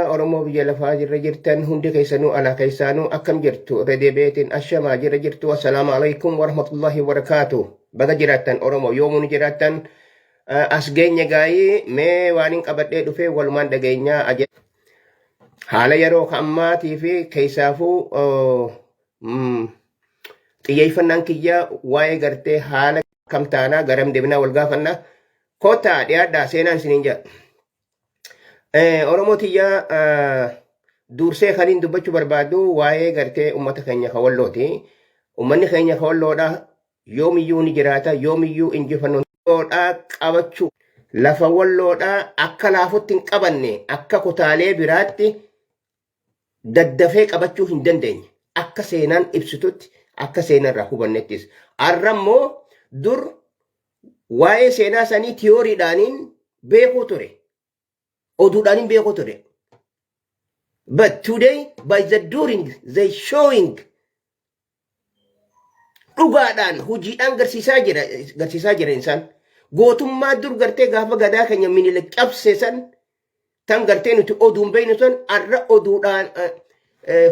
Oromoo biyya lafaa jirra jirtan hundi keessanuu alaa keessaanuu akkam jirtu? Irra deebi'eetiin ashamaa jirra jirtu. Assalaamu alaikum warahmatullahi wabarakaatu. Baga jiraattan Oromoo, yoomuu ni jiraattan. As geenye gaayii mee waan hin qabadhee dhufee walumaan dhageenyaa aje. Haala yeroo ammaatii fi keessaafuu xiyyeeffannaan kiyya waa'ee gartee haala kam taanaa garam deemnaa wal gaafannaa. Kottaa dhiyaadhaa seenaan isiniin jedha. Oromoo tiyyaa, dursee kaniin dubbachuu barbaadu waa'ee gartee uummata keenya ka Wallooti. Uummanni keenya ka Walloodha yoomiyyuu ni jiraata, yoomiyyuu injifannoo Walloodhaa qabachuu lafa Walloodhaa akka laafutti hin qabanne, akka kutaalee biraatti daddafee qabachuu hin dandeenye akka seenaan ibsitutti, akka seenarraa hubannettis. Har'a immoo dur waa'ee seenaa sanii tiyooriidhaaniin beekuu ture. Oduudhaaniin beekuu ture. But today by the doing they showing, dhugaadhaan hojiidhaan garsiisaa jira, garsiisaa jira isaan. Gootummaa dur gartee gaafa gadaa keenya Minilik cabse san tan gartee nuti oduun beeknu san har'a oduudhaan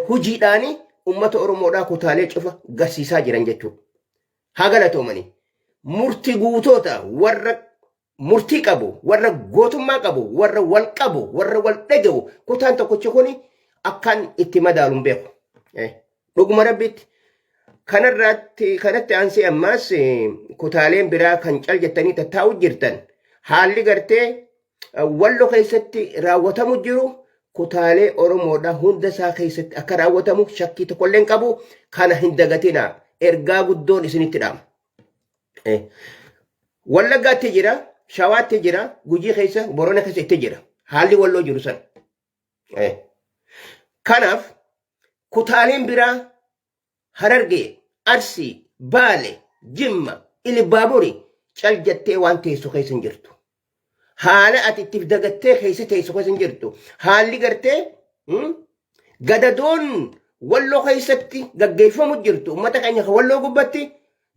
hojiidhaanii uummata Oromoodhaa kutaalee cufa garsiisaa jiran jechuudha. Haa galatoomanii. Murtii guutoota warra murtii qabu, warra gootummaa qabu, warra wal qabu, warra wal dhaga'u, kutaan tokkichi kuni akkaan itti madaalu hin beeku. Dhuguma rabbitti. Kanarratti kanatti aansee ammaas kutaaleen biraa kan cal jettanii tattaa'u jirtan, haalli gartee Wallo keessatti raawwatamu jiru kutaalee Oromoodhaa hunda isaa keessatti akka raawwatamu shakkii tokkollee hin qabu. Kana hin dagatinaa. Ergaa guddoon isinitti dhaama. Wallaggaatti jira, Shawaatti jira, Gujii keessa, Borona keessa itti jira. Haalli Walloo jiru san. Kanaaf kutaaleen biraa Harargee, Arsii, Baale, Jimma, Ilibaaburi cal jettee waan teessu keessa hin jirtu. Haala ati itti dagattee keessa teessu keessa hin jirtu. Haalli gartee gadadoon Walloo keessatti gaggeeffamu jirtu uummata keenya kan Walloo gubbatti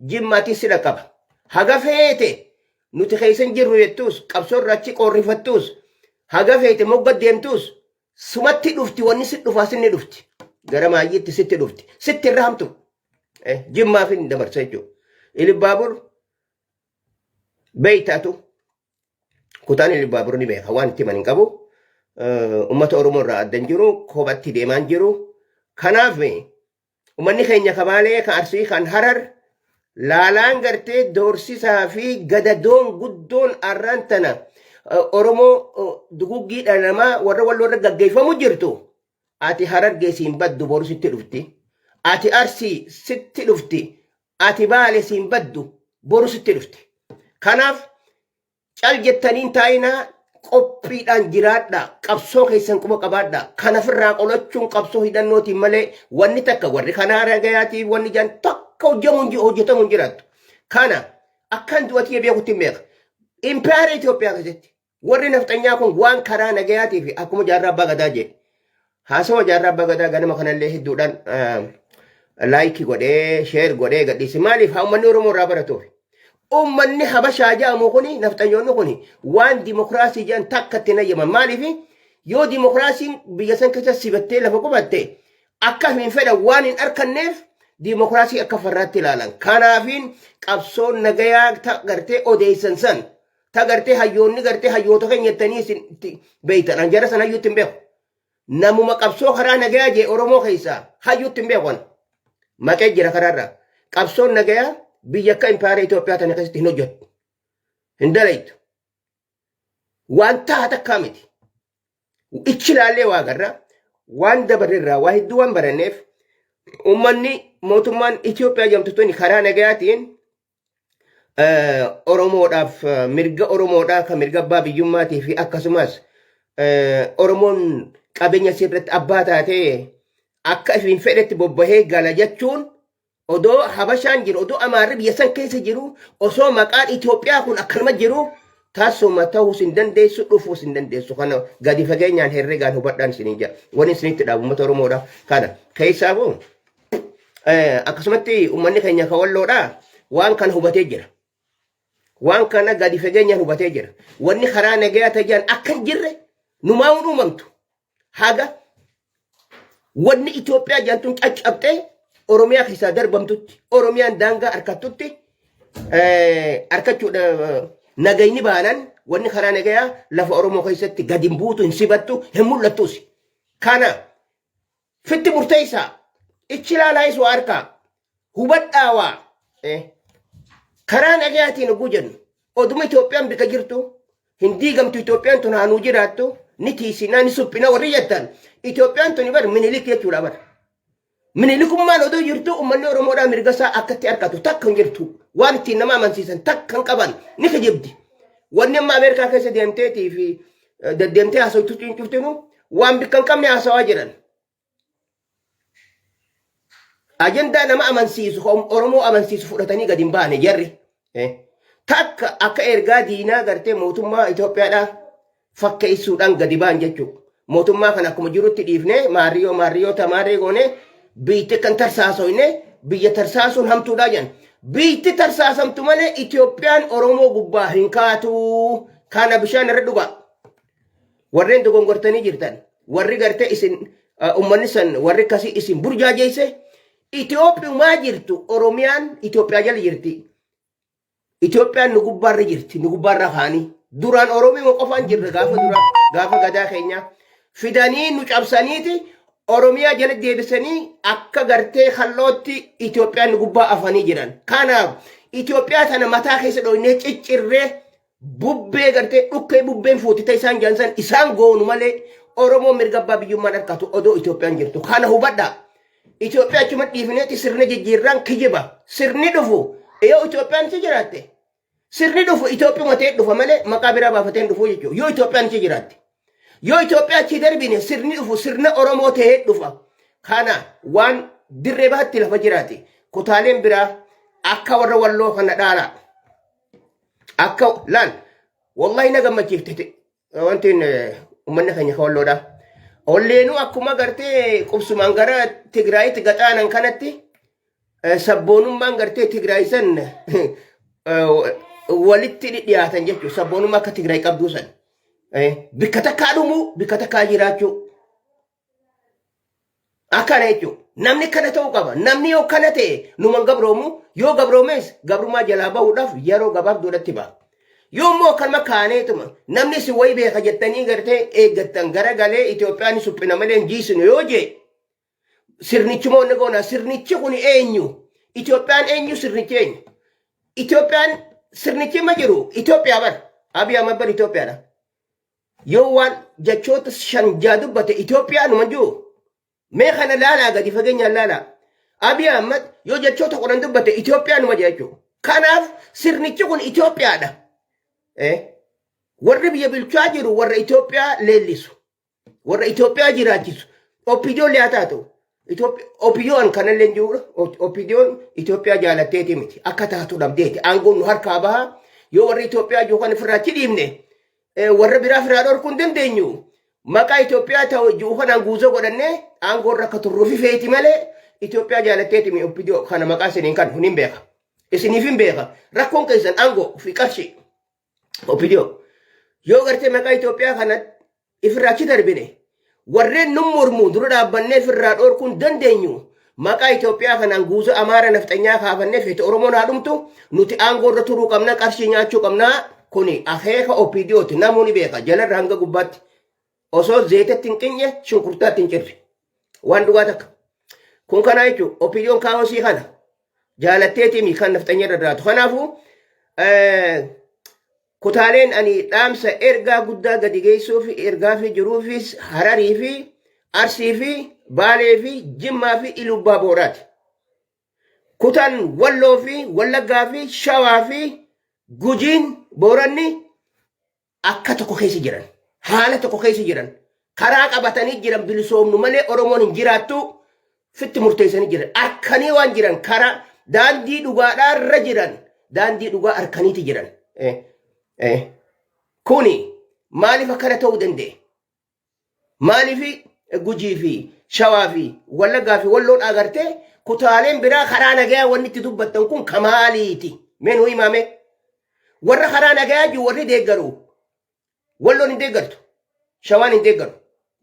Jimmaatiin si dhaqqaba. Haga feete nuti keessa hin jirru jettuus, qabsoo irraa achi qoorrifattuus, haga feete mogga deemtuus, sumatti dhufti. Wanni si dhufaa sinni dhufti. Gara maayyiitti sitti dhufti. Sitti irra hamtu. Jimmaaf hin dabarsa jechuudha. Ilibbaabur beeytaatu kutaan Ilibbaabur ni beeka, waan itti himan hin qabu. Uummata Oromoo irraa adda hin jiru, kophatti deemaa hin jiru. Kanaaf uummanni keenya ka Baalee, ka Arsii, kan Harar laalaan gartee doorsisaa fi gadadoon guddoon arraan tana Oromoo duguggii dhala namaa warra Walloo irra gaggeeffamu jirtu. Ati Harargee siin baddu, boru sitti dhufti. Ati Arsii sitti dhufti. Ati Baale siin baddu, boru sitti dhufti. Kanaaf cal jettaniin taa'inaa, qophiidhaan jiraadhaa, qabsoo keessan quba qabaadhaa. Kan ofirraa qolachuun qabsoo hidhannootiin malee wanni takka warri kanaa ragayaatiif wanni jan takka hojjetamu hin jiraattu. Kana akkan du'atii beekutti hin beeka. Impaayera Itoophiyaa keessatti warri nafxanyaa kun waan karaa nagayaatii fi akkuma Jaarraa Abbaa Gadaa jedhe, haasawa Jaarraa Abbaa Gadaa ganama kanallee hedduudhaan like godhee share godhee gadhiise. Maaliif? Haa uummanni Oromoo irraa baratuuf. Uummanni Habashaa jedhamu kuni, nafxanyoonni kuni, waan dimokiraasii jedhan takka itti hin hayyaman. Maaliif? Yoo dimokiraasiin biyya san keessa sibattee lafa qubatte akka hin fedhan waan hin arkanneef dimokiraasii akka farraatti ilaalan. Kanaafiin qabsoon nagayaa ta gartee odeessan san, ta gartee hayyoonni gartee hayyoota keenya jettanii isin itti beeytan. An jara san hayyuutti hin beeku. Namuma qabsoo karaa nagayaa jee Oromoo keessaa hayyuutti hin beeku an. Maqee jira karaarraa. Qabsoon nagayaa biyya akka impaayera Itoophiyaa tana keessatti hin hojjettu. Hin dalaytu. Waan ta'a takkaa miti. Ichi ilaallee waa agarra. Waan dabarreerraa waa hedduu waan baranneef, uummanni mootummaan Itoophiyaa jedhamtu tuni karaa nagayaatiin Oromoodhaaf mirga Oromoodhaa kan mirga abbaa biyyummaatii fi akkasumas Oromoon qabeenya isii irratti abbaa taatee akka ifiin fedhetti bobbahee gala jechuun, odoo Habashaan jiru, odoo Amaarri biyya san keessa jiru, osoo maqaan Itoophiyaa kun akkanuma jiru, tasuma ta'uus hin dandeessu, dhufuus hin dandeessu. Kana gadi fageenyaan herregaan hubadhaan isiniin jedha. Wanni isinitti dhaabu uummata Oromoodha. Kana keessaafuu akkasumatti uummanni keenya ka Walloodha waan kana hubatee jira. Waan kana gadi fageenyaan hubatee jira. Wanni karaa nagayaa ta'an akka hin jirre numaa hin uumamtu. Haga wanni Itoophiyaa jedhamtuun caccabxee Oromiyaa keessaa darbamtutti, Oromiyaan daangaa harkattutti harkachuudha nagayni baanan wanni karaa nagayaa lafa Oromoo keessatti gadi hin buutu, hin sibattu, hin mul'attus. Kana fitti murteessaa. Ichi ilaalaayis waa harkaa. Hubadhaa waa. Karaa nagayaatiin hogguu jennu oduma Itoophiyaan bika jirtu hin diigamtu, Itoophiyaan tun haanuu jiraattu, ni tiisinaa ni suphinaa warri jettan, Itoophiyaan tuni bar Minilik jechuudha bar. Minilikummaan odoo jirtu uummanni Oromoodhaa mirga isaa akkatti argatu takka hin jirtu. Waan ittiin nama amansiisan takka hin qaban, ni kijibdi. Wanni amma Ameerikaa keessa deemteetii fi deddeemtee haasawtu cuftinu waan bikka hin qabne haasawaa jiran. Ajandaa nama amansiisu, Oromoo amansiisu fudhatanii gadi hin baane jarri. Takka akka ergaa diinaa gartee mootummaa Itoophiyaadhaa fakkeessuudhaan gadi ba'an jechuudha. Mootummaa kana akkuma jirutti dhiifnee maarriyoo maarriyoo tamaarree goonee biyyatti kan tarsaasoyne, biyya tarsaasuun hamtuudhaa jedhan. Biyyatti tarsaasamtu malee Itoophiyaan Oromoo gubbaa hin kaatu. Kana bishaan irra dhugaa. Warreen dogongortanii jirtan, warri gartee isin ummanni san warri akkasii isin burjaajeesse, Itoophiyumaa jirtu, Oromiyaan Itoophiyaa jala jirti. Itoophiyaan nu gubbaarra jirti, nu gubbaarra kaanii. Duraan Oromiyaa qofaan jirra gaafa dura, gaafa gadaa keenyaa. Fidanii nu cabsaniiti Oromiyaa jala deebisanii akka gartee kallootti Itoophiyaan nu gubbaa afanii jiran. Kanaaf Itoophiyaa tana mataa keessa dhoynee ciccirree bubbee gartee dhukkee bubbeen fuutite isaan jaansan isaan goonu malee Oromoo mirga abbaa biyyummaan harkatu odoo Itoophiyaan jirtu. Kana hubadhaa. Itoophiyaa achuma dhiifneeti sirna jijjiirraan kijiba. Sirni dhufu yoo Itoophiyaan achi jiraatte, sirni dhufu Itoophiyuma ta'ee dhufa malee maqaa biraa baafatee hin dhufu jechuudha. Yoo Itoophiyaan achi jiraatte. Yoo Itoophiyaa achi darbine sirni dhufu sirna Oromoo ta'ee dhufa. Kana waan dirree baatti lafa jiraate. Kutaaleen biraa akka warra Walloo kana dhaalaa. Akka laal wallahi na gammachiifte wanti uummanni keenya ka Walloodha. Olleenuu akkuma gartee qubsumaan gara Tigraayitti gaxaanan kanatti sabboonummaan gartee Tigraay san walitti dhiyaatan jechuudha. Sabboonummaa akka Tigraay qabduu san. Bikka takkaa dhumuu, bikka takkaa jiraachuu. Akkana jechuudha. Namni kana ta'uu qaba. Namni yoo kana ta'e numan gabroomu, yoo gabroomes gabrummaa jalaa bahuudhaaf yeroo gabaabduudhatti ba'a. Yoo immoo akkanuma kaaneetuma namni isin wayii beeka jettanii gartee eeggattan garagalee Itoophiyaan suphina malee hin jiisinu yoo jee, sirnichuma wanni goona, sirnichi kun eenyu? Itoophiyaan eenyu? Sirnichi eenyu? Itoophiyaan sirnichi ma jiru Itoophiyaa bar. Abiy Ahmad bar Itoophiyaadha. Yoo waan jechoota shan jaa dubbate Itoophiyaa numa jiru. Mee kana laalaa, gadi fageenyaan laalaa. Abiy Ahmad yoo jechoota 10 dubbate Itoophiyaa numa jira jechuudha. Kanaaf sirnichi kun Itoophiyaadha. Warri biyya bulchaa jiru warra Itoophiyaa leellisu. Warra Itoophiyaa jiraachisu. OPDOn haa taatu. OPDOn kanallee hin jiru. OPDOn Itoophiyaa jaalatteeti miti. Akka taatu dhabdeeti. Aangoon nu harkaa baha. Yoo warri Itoophiyaa jiru kan ofirraa achi dhiibne, warra biraa ofirraa dhorkuu hin dandeenyu. Maqaa Itoophiyaa ta'u jiru kanaan guuzoo godhannee aangoo irra akka turruufi feeti malee Itoophiyaa jaalatteeti mi OPDO kana maqaa isiniin kan hin beeka. Isiniif hin beeka. Rakkoon keessan aangoo fi qarshii. OPDO. Yoo gartee maqaa Itoophiyaa kana ifirraa achi darbine, warreen nun mormuu dura dhaabbannee ifirraa dhorkuu hin dandeenyu. Maqaa Itoophiyaa kanaan guuza Amaara nafxanyaa kaafannee feete Oromoon haa dhumtu, nuti aangoo irra turuu qabna, qarshii nyaachuu qabna. Kuni akeeka OPDOti, namuu ni beeka, jalarra hanga gubbaatti. Osoo zeetatti hin qinye shunkurtaatti hin cirre. Waan dhugaa takka. Kun kanaa jechuun OPDOn kaawosii kana jaalatteetimi kan nafxanya irra jiraatu. Kanaafuu kutaaleen ani dhaamsa ergaa guddaa gadi geessuu fi ergaa fi jiruufis Hararii fi Arsii fi Baalee fi Jimmaa fi Ilubbaa Booraati. Kutaan Walloo fi Wallaggaa fi Shawaa fi Gujiin Booranni akka tokko keessa jiran, haala tokko keessa jiran, karaa qabatanii jiran, bilisoomnu malee Oromoon hin jiraattu fitti murteessanii jiran, arkanii waan jiran, karaa daandii dhugaadhaa irra jiran, daandii dhugaa arkaniiti jiran. Kuni maaliif akkana ta'uu danda'e? Maaliif Gujii fi Shawaa fi Wallaggaa fi Walloon agartee kutaaleen biraa karaa nagayaa wanni itti dubbattan kun kamaaliiti? Mee nuu himaame. Warra karaa nagayaa jiru warri deeggaru, Walloon hin deeggartu. Shawaan hin deeggaru.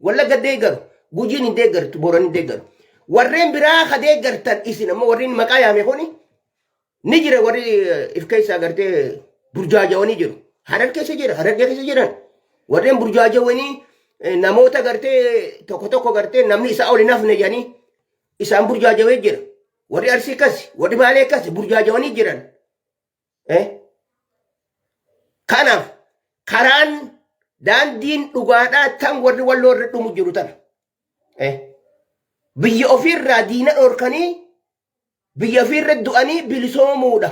Wallagga deeggaru. Gujiin hin deeggartu. Booran hin deeggaru. Warreen biraa ka deeggartan isin ammoo warreen maqaa yaame kuni ni jira warri if keessaa gartee burjaajawanii jiru. Harar keessa jira. Harargee keessa jiran. Warreen burjaajawanii namoota gartee tokko tokko gartee namni isaa ol hin hafne jedhanii isaan burjaajawee jira. Warri Arsii akkasi, warri Baalee akkasi burjaajawanii jiran. Kanaaf karaan daandiin dhugaadhaa tan warri walloo irra dhumu jiru tana. Biyya ofiirraa diina dhorkanii biyya ofiirra du'anii bilisoomuudha.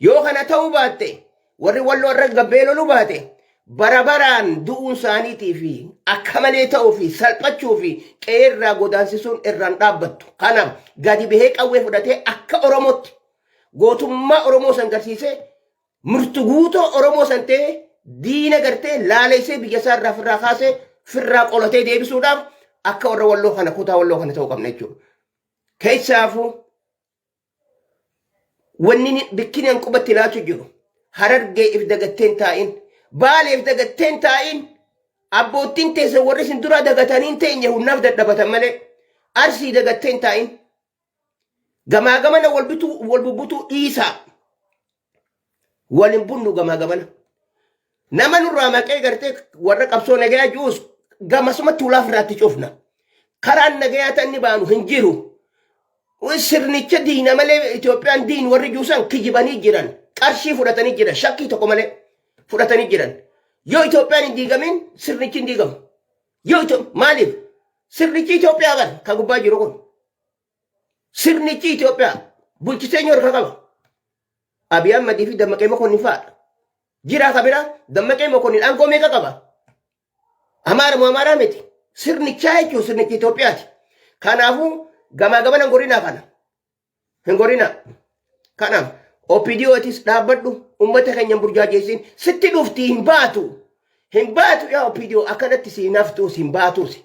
Yoo kana ta'uu baatte warri walloo irra gabbee loluu baate bara baraan du'uun isaaniitii fi akka malee ta'uu fi salphachuu fi qe'eerraa godaansisuun irraan dhaabbattu. Kanaaf gadi bahee qawwee fudhatee akka Oromootti gootummaa Oromoo san garsiisee murtu guutoo Oromoo san ta'ee diina gartee laaleessee biyya isaa irraa firraa kaasee firraa qolatee deebisuudhaaf akka warra walloo kana kutaa walloo kana ta'uu qabna jechuudha. Keessaafuu wanni bikkini an qubatti laachu jiru harargee if dagatteen taa'in baalee if dagatteen taa'in abboottiin teessan warri isin duraa dagataniin teenye hunnaaf dadhabatan malee arsii dagatteen taa'in gamaa gamana wal bituu wal bubbutuu dhiisaa wal hin bunnu gamaa gamana nama nurraa maqee gartee warra qabsoo nagayaa jiruus gamasumatti ulaaf irraatti cufna karaan nagayaa ta'an inni baanu hin jiru. Sirnicha diina malee Itoophiyaan diin warri juusan kijibanii jiran qarshii fudhatanii jiran shakkii tokko malee fudhatanii jiran. Yoo Itoophiyaan hin diigamin sirnichi hin diigamu. Yoo maaliif sirnichi Itoophiyaa bara kan gubbaa jiru kun sirnichi Itoophiyaa bulchisee eenyu harka qaba. Abiy Ahmadii fi Dammaqee Mokonnin fa'aadha. Jiraa ka biraa Dammaqee Mokonnin aangoo meeqa qaba? Amaara moo Amaaraa miti? Sirnichaa jechuun sirnicha Itoophiyaati. Kanaafuu gamaa gamana hin gorinaa kana. Hin gorinaa. Kanaaf OPDOtis dhaabbadhu uummata keenya hin burjaajeessin sitti dhufti hin baatu. Hin baatu yaa OPDO akkanatti si hin haftuus hin baatuus.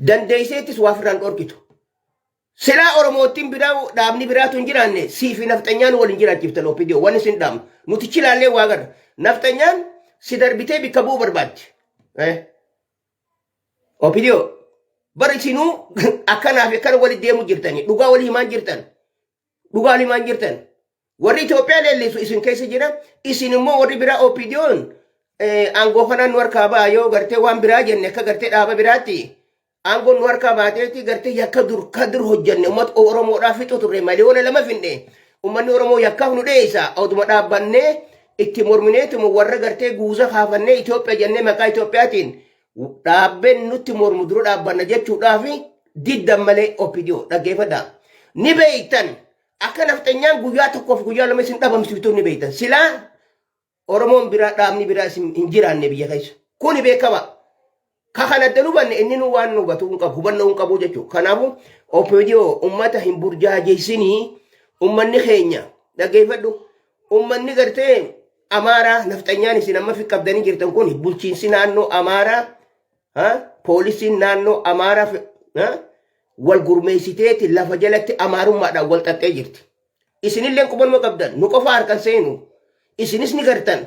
Dandeesseettis waa ofirraan dhorkitu. Silaa Oromoottiin biraa dhaabni biraatu hin jiraanne sii fi nafxanyaan wal hin jiraachiftan OPDO wanni isin dhaabnu. Nuti chilaallee waa garra. Nafxanyaan si darbitee bikka bu'uu barbaaddi. OPDO bara isinuu akkanaa fi akkana walitti deemu jirtanii dhugaa walii himaan jirtan. Dhugaa walii himaan jirtan. Warri Itoophiyaa leellisu isin keessa jira. Isin immoo warri biraa OPDO'n aangoo kanaan nu harkaa ba'a yoo gartee waan biraa jenne akka gartee dhaaba biraatti aangoon nu harkaa baateeti gartee yakka dur ka dur hojjenne uummata Oromoodhaa fixu turre 2,000,000 finne uummanni Oromoo yakkaaf nu dheessa oduma dhaabbannee itti mormineetuma warra gartee guuza kaafannee Itoophiyaa jennee maqaa Itoophiyaatiin dhaabbeen nutti mormu dura dhaabbanna jechuudhaaf diddan malee OPDO dhaggeeffadhaa. Ni beektan akka nafxanyaan guyyaa tokkoof guyyaa lama isin dhabamsiiftu ni beektan. Silaa Oromoon biraa dhaabni biraa isin hin jiraanne biyya keessa. Kuni beekama. Ka kan adda hubanne inni nu waan nu hubatu hin qabu hubannoo hin qabu jechuudha. Kanaafuu OPDO ummata hin burjaajessinii ummanni keenya dhaggeeffadhu. Ummanni gartee Amaaraa nafxanyaan isin amma fi qabdanii jirtan kun bulchiinsi naannoo Amaaraa poolisiin naannoo Amaaraa wal gurmeessiteeti lafa jalatti Amaarummaadhaan wal xaxxee jirti. Isinillee qubanuma qabdan nu qofa harkan seenu isinis ni gartan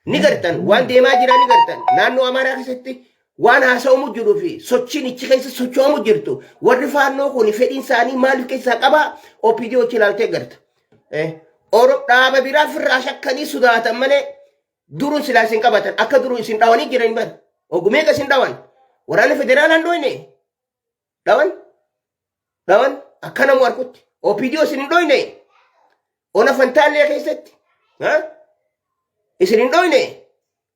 ni gartan waan deemaa jiraa ni gartan naannoo Amaaraa keessatti waan haasa'amu jiruu fi sochiin ichi keessa socho'amu jirtu warri faannoo kun fedhiin isaanii maaliif keessaa qabaa OPDO ichi ilaaltee garta. Oro dhaaba biraa firraa shakkanii sodaatan malee duruu silaa isin qabatan akka duruu isin dhawanii jiran bar ogumeeqa isin dhawan waraana federaalaan dhoyne dhawan dhawan akka namu arkutti OPDO isin hin dhoyne ona fantaallee keessatti isin hin dhoyne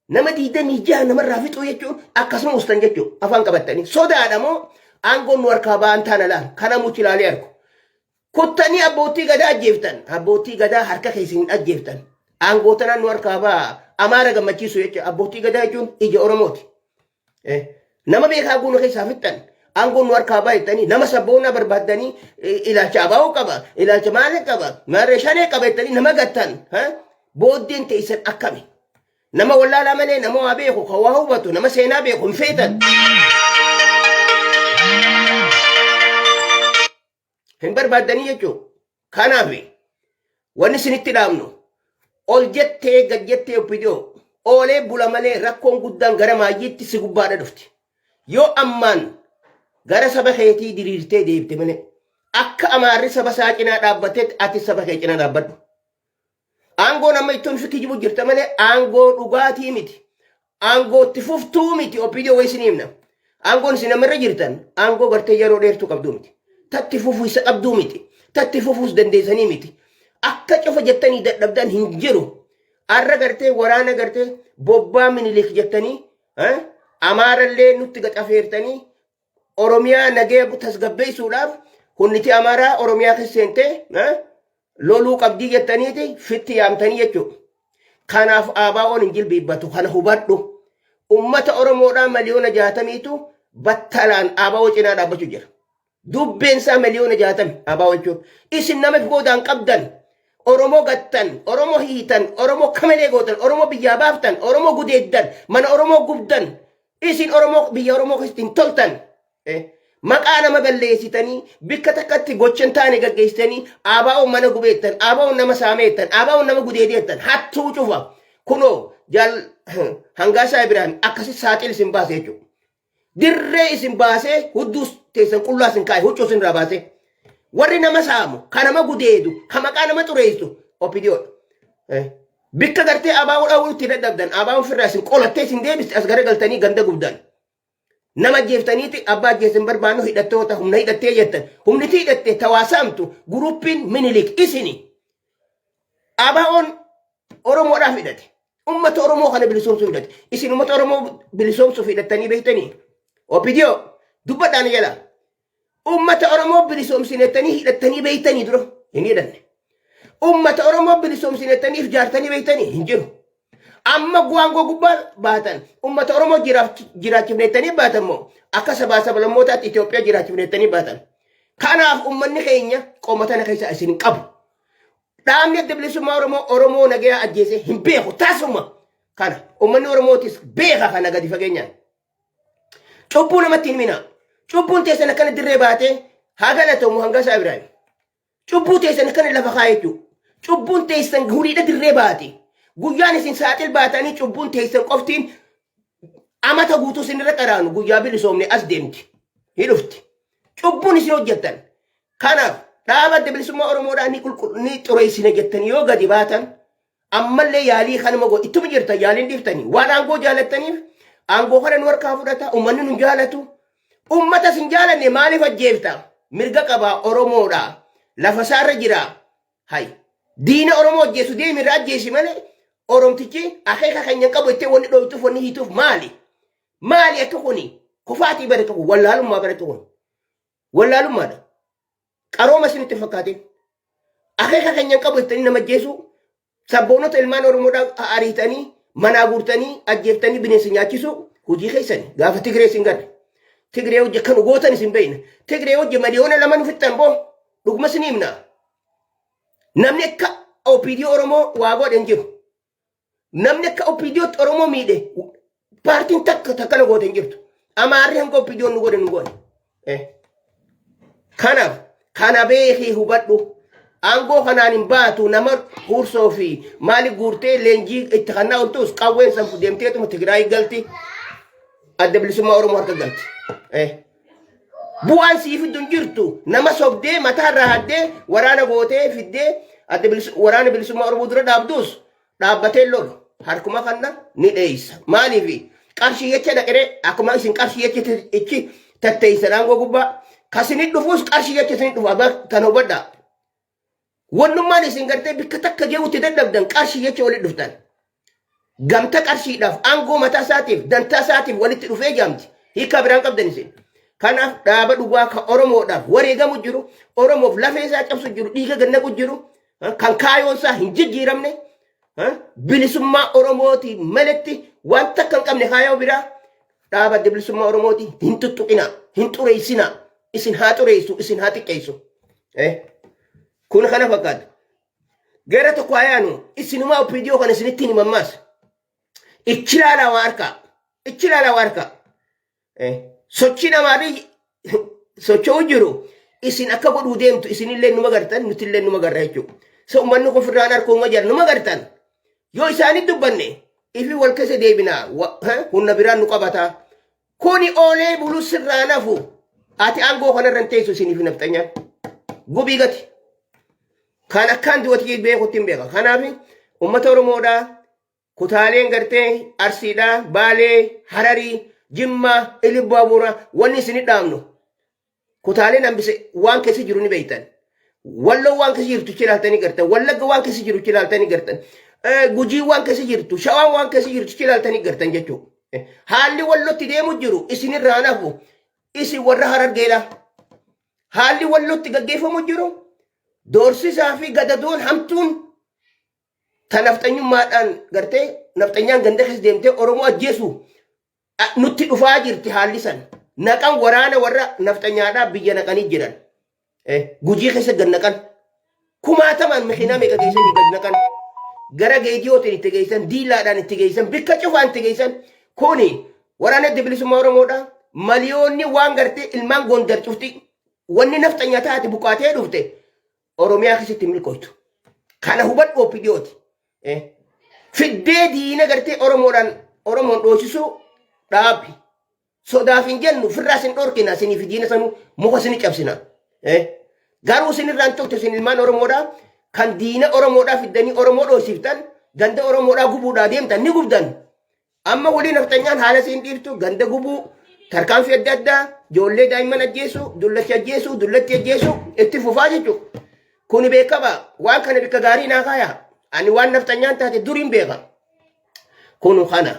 nama 26 namarraa fixuu jechuun akkasuma ustan jechuun afaan qabattanii sodaadha moo aangoon nu harkaa ba'an taana laal kana muchi ilaalee argu kuttanii abbootii gadaa ajjeeftan abbootii gadaa harka keessan hin ajjeeftan aangoo tanaan nu harkaa ba'a amaara gammachiisu jechuudha abbootii gadaa jechuun ija oromooti. Nama beekaa guuna keessaa fixxan aangoon nu harkaa ba'a jettanii nama sabboonaa barbaaddanii ilaalcha abaa'uu qaba ilaalcha maalii qaba maarree shanee qaba jettanii nama gattan booddeen teessan akkami. Nama wallaalaa malee nama waa beeku kan waa hubatu nama seenaa beeku hin feetan. Hin barbaaddanii jechuudha. Kanaaf wanni isinitti dhaamnu ol jettee gad jettee OPDO Oolee bula malee rakkoon guddaan gara maayyiitti si gubbaadha dhufti. Yoo ammaan gara saba keetii diriirtee deebite malee akka Amaarri saba isaa cinaa dhaabbatetti ati saba kee cinaa dhaabbadhu. Aangoon amma ittiin fi kijibu jirta malee aangoo dhugaatii miti. Aangoo itti fuftuu miti OPDO wayii isin himna. Aangoon isin namarra jirtan aangoo gartee yeroo dheertuu qabduu miti. Tatti fufuu isa qabduu miti. Tatti fufuus dandeessanii miti. Akka cufa jettanii dadhabdan hin jiru. Arra gartee waraana gartee bobbaa Minilik jettanii Amaarallee nutti gaxafeertanii Oromiyaa nagaya tasgabbeessuudhaaf hunniti Amaaraa Oromiyaa keessa seentee loluu qabdii jettaniiti fitti yaamtanii jechuudha. Kanaaf ABO'n hin jilbiibbatu kana hubadhu. Ummata Oromoodhaa 60,000,000tu battalaan ABO cinaa dhaabbachuu jira. Dubbeen isaa 60,000,000 ABO jechuun. Isin nama boodaan qabdan Oromoo gattan, Oromoo hiitan, Oromoo kamalee gootan, Oromoo biyyaa baaftan, Oromoo gudeeddan, mana Oromoo gubdan. Isin Oromoo biyya Oromoo keessatti hin toltan. Maqaa nama balleessitanii bikka takkatti gocha hin taane gaggeessitanii ABO mana gubeettan, ABO nama saameettan, ABO nama gudeedeettan hattuu cufa. Kunoo jaal Hangaasaa Ibraahim akkasi saaxil isin baase jechuudha. Dirree isin baasee hudduu teessan qullaa isin kaa'e huccuu isin irraa baasee. Warri nama saamu, ka nama gudeedu, ka maqaa nama xureessu OPDOdha. Bikka gartee ABO dhawuu itti dadhabdan, ABO ofirraa isin qolattee isin deebiste as garagaltanii ganda gubdan. Nama ajjeeftaniiti abbaa ajjeesin barbaannu hidhattoota humna hidhattee jettan. Humniti hidhatte tawaasaamtu guruuppiin Minilik isini. ABOn Oromoodhaaf hidhate. Ummata Oromoo kana bilisoomsuuf hidhate. Isin ummata Oromoo bilisoomsuuf hidhattanii beektanii? OPDO dubbadhaan jala. Ummata Oromoo bilisoomsinettanii hidhattanii beektanii dura hin hidhanne. Ummata Oromoo bilisoomsinettanii if jaartanii beektanii hin jiru. Amma waangoo gubbaa baatan ummata Oromoo jiraachifnettanii baatan moo akka sabaa sablammootaatti Itoophiyaa jiraachifnettanii baatan. Kanaaf ummanni keenya qoma tana keessa isin hin qabu. Dhaabni Adda Bilisummaa Oromoo Oromoo nagayaa ajjeesee hin beeku tasuma. Kana uummanni Oromootis beeka kana gadi fageenyaan. Cubbuu namatti hin himinaa. Cubbuun teessan akkana dirree baatee haa galatomu Hangasaa Ibraahim. Cubbuu teessan akkana lafa kaa'e jechuudha. Cubbuun teessan huriidha dirree baate. Guyyaan isin saaxil baatanii cubbuun teessan qoftiin amata guutuu isin irra qaraanu guyyaa bilisoomne as deemti. Ni dhufti. Cubbuun isin hojjettan. Kanaaf dhaaba Adda Bilisummaa Oromoodhaa ni qulqull ni xureessina jettanii yoo gadi baatan ammallee yaalii kanuma godhu ittuma jirtan yaaliin dhiiftanii waan aangoo jaalattaniif aangoo kana nu harkaa fudhata uummanni nu jaalatu uummata sin jaalanne maaliif ajjeefta mirga qabaa Oromoodha lafa isaarra jira hay diina Oromoo ajjeesu deemi irra ajjeesi malee Oromtichi akeeka keenya hin qabu jettee wanni dhooytuuf wanni hiituuf maali maali akka kuni kufaatii bare tokko wallaalummaa bare tokko Wallaalummaadha. Qarooma isinitti hin fakkaatin. Akeeka keenya hin qabu jettanii nama ajjeesuu, sabboonota ilmaan Oromoodhaa ariitanii, manaa guurtanii, ajjeeftanii bineensa nyaachisuu hojii keessani. Gaafa Tigree isin garre. Tigree hojii akka nu gootan isin beekna. Tigree hojii 2,000,000 nu fixxan boo dhuguma isin himna. Namni akka OPDO Oromoo waa godhe hin jiru. Namni akka OPDOtti Oromoo miidhe paartiin takka takkana goote hin jirtu. Amaarri hanga OPDOn nu godhe nu goone. Kanaaf kana beekii hubadhu. Aangoo kanaan hin baatu nama huursoo fi maali guurtee leenjii itti kannaa oltus qawween san deemteetuma Tigraay galti. Adda Bilisummaa Oromoo harka galti. Bu'aan sii fiddu hin jirtu. Nama sobdee mataarraa haddee waraana gootee fiddee adda waraana bilisummaa Oromoo dura dhaabdus dhaabbatee lolu. Harkuma kanna ni dheeysa. Maaliif qarshii jecha dhaqiree akkuma isin qarshii jecha ichi tatteeysan aangoo gubbaa kasinit dhufuus qarshii jecha isin dhufu abbaa kana hubadhaa. Wannummaan isin gartee bikka takka geewutti dadhabdan qarshii jecha walitti dhuftan. Gamta qarshiidhaaf aangoo mataa isaatiif dantaa isaatiif walitti dhufee jaamti. Hiikaa biraan qabdan isin. Kanaaf dhaaba dhugaa kan Oromoodhaaf wareegamu jiru, Oromoof lafee isaa cabsu jiru, dhiiga gannaqu jiru, kan kaayoon isaa hin jijjiiramne, bilisummaa Oromootii maletti waan takka hin qabne kaayoo biraa dhaaba adda bilisummaa Oromooti hin tuttuqinaa, hin xureessinaa, isin haa xureessu, isin haa xiqqeessu. Kun kana fakkaata. Gara tokko haa yaanu isinumaa OPDO kana isinitti hin himammaas. Ichi ilaalaa waa harkaa. Ichi ilaalaa waa harkaa. Sochii namaanii socho'u jiru isin akka godhuu deemtu isinillee numa gartan nutillee numa garra jechuudha. So uummanni kun firraan harkuma jira numa gartan. Yoo isaanii dubbanne Ifi wal keessa deebinaa humna biraan nu qabataa. Kuni oolee bulu sirraa nafu. Ati aangoo kanarra hin teessu isiniif nafxanyaan. Gubii gati. Kan akkaan du'ati beekutti hin beeka. Kanaaf uummata Oromoodhaa kutaaleen gartee Arsiidhaa, Baalee, Hararii, Jimmaa, Ilibaaburaa wanni isin dhaamnu kutaaleen hambise waan keessa jiru ni beektan. Walloo waan keessa jirtu ilaaltanii gartan. Wallagga waan keessa jiru ilaaltanii gartan. Gujii waan keessa jirtu, Shawaan waan keessa jirtu ilaaltanii gartan jechuudha. Haalli Wallotti deemu jiru isinirraa nafu, isin warra Harargeedha. Haalli Wallotti gaggeeffamu jiru doorsisaa fi gadadoon hamtuun ta nafxanyummaadhaan gartee nafxanyaan ganda keessa deemtee Oromoo ajjeesu nutti dhufaa jirti haalli san. Naqan waraana warra nafxanyaadhaa biyya naqanii jiran. Gujii keessa gad naqan. Kumaatamaan makiinaa meeqa geessanii gad naqan. Gara geejjibootiin itti geessan, diilaadhaan itti geessan, bikka cufaan itti geessan. Kuni waraana Adda Bilisummaa Oromoodha. Maliyoonni waan gartee ilmaan Gondar cufti wanni nafxanyaa taate buqaatee dhufte Oromiyaa keessatti milkooytu. Kana hubadhu OPDOti. Fiddee diina gartee Oromoodhaan Oromoon dhoosisuu dhaabi. Sodaaf hin jennu, firraas hin dhorkina, isinii fi diina sanuu muka isin cabsina. Garuu isin irraan tuqtu, isin ilmaan Oromoodhaa kan diina Oromoodhaa fiddanii Oromoo dhoosiftan, ganda Oromoodhaa gubuudhaa deemtan ni gubdan. Amma walii nafxanyaan haala isiin dhiiftu ganda gubuu, tarkaanfii adda addaa, ijoollee daa'imman ajjeesuu, dullacha ajjeesuu, dullatti ajjeesuu itti fufaa jechuudha. Kuni beekama, waan kana bikka gaarii naa kaaya. Ani waan nafxanyaan taate duriin beeka. Kunu kana.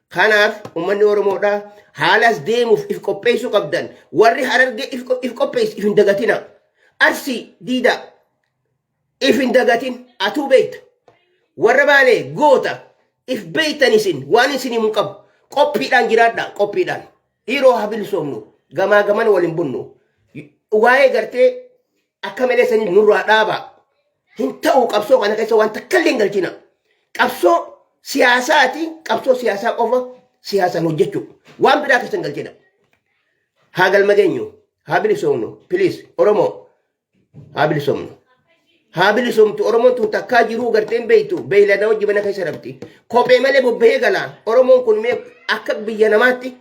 Kanaaf uummanni Oromoodhaa haalas deemuuf if qopheessuu qabdan. Warri Harargee if qopheessu if hin dagatina. Arsii diidaa if hin dagatin, atuu beekta. Warra Baalee goota if beektan, isin waan isin himu qabu. Qophiidhaan jiraadha, qophiidhaan. Dhiiroo, haa bilisoomnu, gamaa gamana waliin bunnu. Waa'ee gartee akka malee sanii nurraa dhaabaa. Hin ta'u, qabsoo kana keessa waan takka illee hin galchina. Qabsoo siyaasaati, qabsoo siyaasaa qofa siyaasaan hojjechuu. Waan biraa keessa hin galchina. Haa galma geenyu, haa bilisoomnu, please Oromoo haa bilisoomnu. Haa bilisoomtu Oromoon tun, takkaa jiruu garteen beektu beeylada wajji mana keessa rabti. Kophee malee bobbahee gala. Oromoon kun mee akka biyya namaatti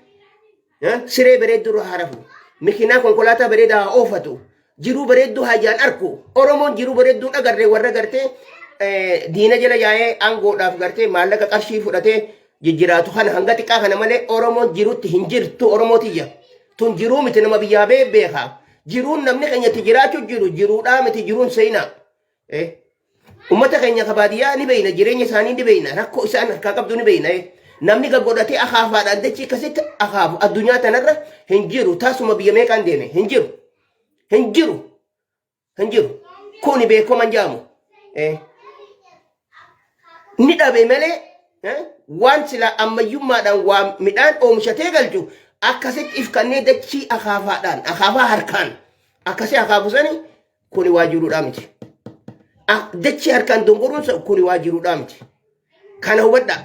siree bareedduu irra haa rafu. Makiinaa konkolaataa bareedaa haa oofatu. Jiruu bareedduu haa ijaan arku. Oromoon jiruu bareedduu agarree warra gartee diina jala yaa'ee aangoodhaaf gartee maallaqa qarshii fudhatee jijjiraatu kana hanga xiqqaa kana malee Oromoon jirutti hin jirtu Oromootiyya. Tun jiruu miti, nama biyyaa beekaa. Jiruun namni keenya itti jiraachuu jiru jiruudhaa miti, jiruun seenaa. Uummata keenya ka baadiyyaa ni beeyna, jireenya isaanii ni beeyna, rakkoo isaan harkaa qabdu ni beeyna. Namni gaggodhatee akaafaadhaan dachii akkasitti akaafu addunyaa tanarra hin jiru. Tasuma biyya meeqaan deeme hin jiru. Hin jiru. Hin jiru. Kuni beekaman jaamu. Ni dhabe malee waan sila ammayyummaadhaan waa midhaan oomishatee galchu akkasitti if kannee dachii akaafaadhaan akaafaa harkaan akkasii akaafu sani kuni waa jiruudhaa miti. Dachii harkaan dongoruun kuni waa jiruudhaa miti. Kana hubadhaa.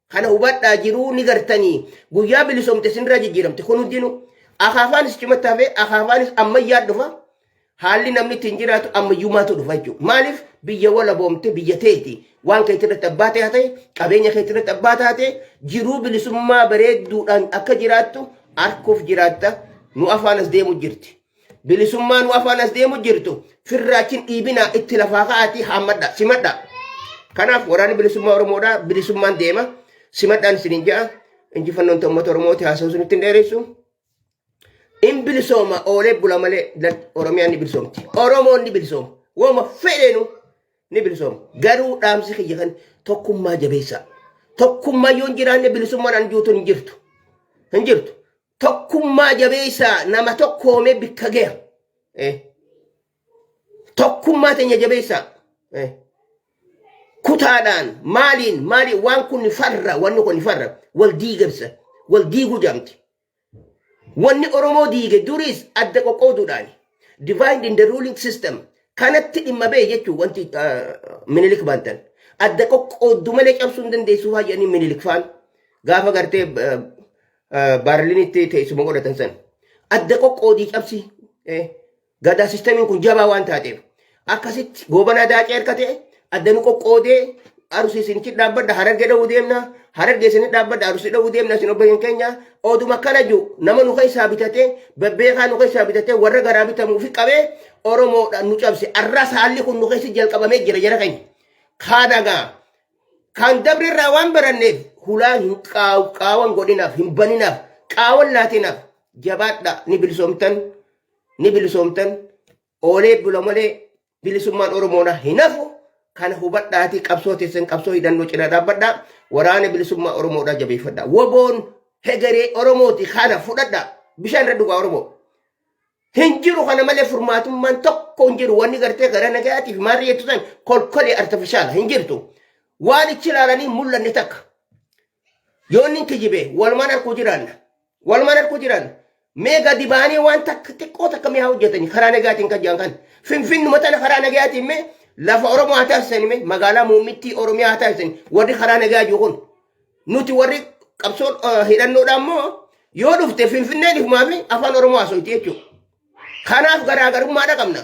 Kana hubadhaa, jiruu ni gartanii guyyaa bilisoomte isinirraa jijjiiramte kun hundinuu akaafaanis cimatti hafee akaafaanis ammayyaa dhufa. Haalli namni ittiin jiraatu ammayyummaatu dhufa jechuudha. Maaliif biyya walaboomte biyya teeti waan keetti irratti abbaa ta'e ta'e qabeenya keetti irratti abbaa taate jiruu bilisummaa bareedduudhaan akka jiraattu arkuuf jiraatta. Nu afaan as deemu jirti. Bilisummaa nu afaan as deemu jirtu firraachin dhiibinaa, itti lafaa ka'aatii haammadha, simadha. Kanaaf waraanni bilisummaa Oromoodhaa bilisummaan deema, simadhaan isiniin ja'a. Injifannoon ta'u uummata Oromooti. Haasa'u isinitti hin dheeressu. In bilisooma, oolee bula malee Oromiyaan ni bilisoomti. Oromoon ni bilisooma. Wooma fedheenu ni bilisooma. Garuu dhaamsi kiyya kan tokkummaa jabeessaa. Tokkummaa yoo hin jiraanne bilisummaan juutuun hin jirtu. Hin jirtu. Tokkummaa jabeessaa, nama tokkoomee bikka gaha. Tokkummaa teenya jabeessaa. Kutaadhaan maaliin maaliin waan kun farra, wanni kun farra wal diigamsa, wal diiguu jaamti. Wanni Oromoo diige duriis adda qoqqooduudhaani. Divide in the ruling system. Kanatti dhimma ba'e jechuun wanti Minilik baantan. Adda qoqqooddu malee cabsuu hin dandeessu faa jedhanii Minilik faan gaafa gartee Baarlinitti teessuma godhatan san. Adda qoqqoodii cabsi. Gadaa systemiin kun jabaa waan taateef. Akkasitti Goobanaa Daacee harka ta'e adda nu qoqqoodee Arusii isinitti dhaabbadha, Harargee dha'uu deemna, Harargee isinitti dhaabbadha, Arusii dha'uu deemna, isin obboleeyyan keenya. Oduma akkana jiru nama nu keessaa bitatee, bebbeekaa nu keessaa bitatee, warra garaa bitamuu fi qabee Oromoodhaan nu cabse. Arraas haalli kun nu keessa jalqabamee jira, jara keenya. Kaanagaa kan dabre irraa waan baranneef hulaa hin qaawan godhinaaf, hin baninaaf, qaawan laatinaaf. Jabaadha, ni bilisoomtan, ni bilisoomtan. Oolee bula malee bilisummaan Oromoodha hin hafu. Kana hubadhaatii qabsoo teessan qabsoo hidhannoo cinaa dhaabbadhaa. Waraana Bilisummaa Oromoodhaa jabeeffadhaa. Woboon hegeree Oromooti, kana fudhadhaa. Bishaan irra dhugaa Oromoo. Hin jiru kana malee furmaatummaan tokko hin jiru. Wanni gartee gara nagayaatiif maarri jettu san kolkolee artifishaala hin jirtu. Waan ichi ilaalanii mul'anne takka. Yoo inni kijibe walumaan arguu jiraanna. Walumaan arguu jiraanna. Mee gadi ba'anii waan takka xiqqoo takka mee haa hojjetanii karaa nagaatiin kan jedhan kan. Finfinnuma tana karaa nagaatiin mee lafa Oromoo haa taasisanii, mee magaalaa muummittii Oromiyaa haa taasisanii warri karaa nagaa jiru kun. Nuti warri qabsoo hidhannoodhaan immoo yoo dhufte Finfinneen ifumaa fi afaan Oromoo haasofti jechuudha. Kanaaf garaagarummaadha qabna.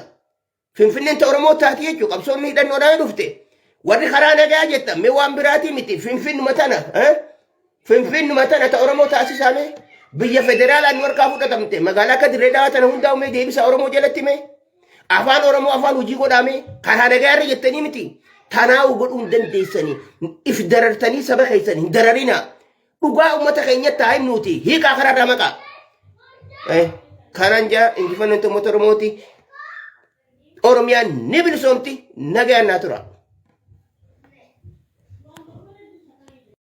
Finfinneen ta Oromoo taati jechuudha. Qabsoonni hidhannoodhaan dhufte. Warri karaa nagaa jettan mee waan biraatii miti. Finfinnuma tana. Finfinnuma tana ta Oromoo taasisaa mee. Biyya federaalaan nu harkaa fudhatamte. Magaalaa akka Dirree Dhawaa tana hundaa'u mee deebisa Oromoo jalatti mee. Afaan Oromoo afaan hojii godhaa mee. Karaa nagaa irra jettanii miti. Tanaa'u godhuu hin dandeessanii. If darartanii saba keessan hin dararinaa. Dhugaa uummata keenyatti haa himnuuti. Hiikaa karaarraa maqaa. Kanaan jaa, injifannoon uummata Oromooti. Oromiyaan ni bilisoomti. Nagayaan naa tura.